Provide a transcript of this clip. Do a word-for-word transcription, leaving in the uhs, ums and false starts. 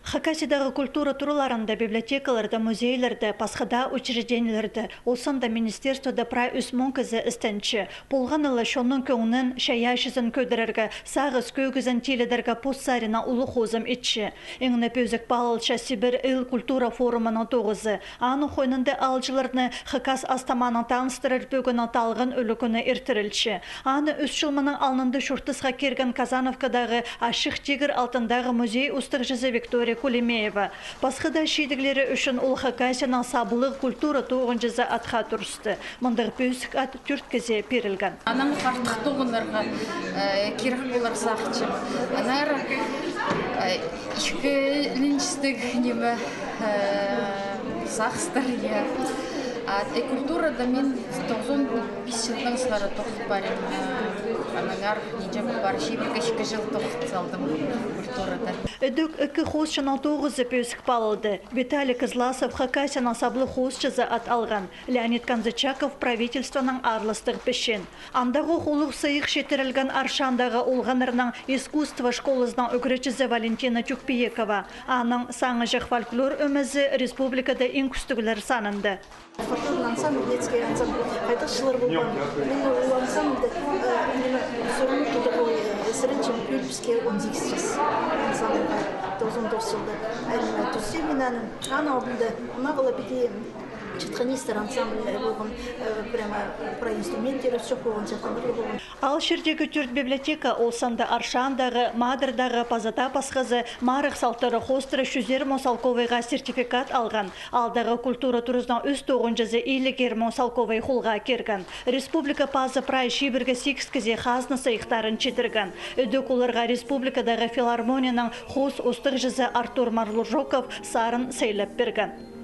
Хакасиядағы культура тураларында, библиотекаларда, музейлерде, пасха даа учреждениелерде, ол санда министерствода прай ӱс муң кізі істенче. Полғаны ла чонның кӧңнін, чайаачызын кӧдірерге, сағыс кӧгізін тилідерге пос саринаң улуғ хозым итче. Иң не пӧзік паалалча «Сибирь — Ил» культура форумының тоғызы. Аның хойнында аалҷыларны хакас астамаанаң таныстырар пӧгіннің талған ӱлӱкӱні иртірілче. Аны ӱс чыл мының алнында чуртасха кирген Казановкадағы Ачых тигір алтындағы музей устағҷызы Виктория Кулемеева. Пасха даа чидіглері ӱчӱн ол Хакасияның саблығ культура тоғынҷызы атха турысты. Мындағ пӧзік ат тӧрт кізее пирілген. Анаң хартых тоғынарға, э, кирек полар сағынчам. Аннаңар, э, ікі ілінчестіг ниме, э, сағыстар, я. А, э, культурада мин тоғызон пис чылдаң сығара тоғынып парим. Э, аннаңар нинҷе пар, чибіргі ікі чыл тоғын салдым культурада. Ідӧк ікі хоосчының тоғызы пӧзік паалалды. Виталий Кызласов Хакасияның саблығ хоосчызы ат алған. Леонид Канзычаков правительствонаң аарластығ пісчең. Андағох улуғ сыйых читірілген Аршандағы олғаннарның искусство школазының ӱгретчізі Валентина Тюкпиекова. Аның саңыҷах фольклор ӧмезі республикада иң кӱстіглер санында. Фольклорный ансамбль, детский ансамбль, хайдағ чыллар полған. Мин ол ансамбльді, э, ниме, сӧрініп тударға, э, сірер чіли пӱӱл піске он сигіс час. Ансамбльға тоғызон тоғыс чылда. Э, ниме, тӱзеем мин аны, аны алдында, ана ла піди Чатханистер ансамблі полған, э, прямо прай инструменттер ӧс чох полған, чатханнар полған. Аал чирдегі тӧрт библиотека, ол санда Аршандағы, Мадардағы, паза даа пасхазы, марығ салтары хоостыра чӱзер муң салковайға сертификат алған. Аалдағы культура турызының ӱс тоғынҷызы иліг ир муң салковай холға кирген. Республика пазы прай чибіргі сигіс кізее хазна сыйыхтарын читірген. Ідӧк оларға республикадағы филармонияның хоос устағҷызы Артур Марлужоков сарын сыйлап пирген.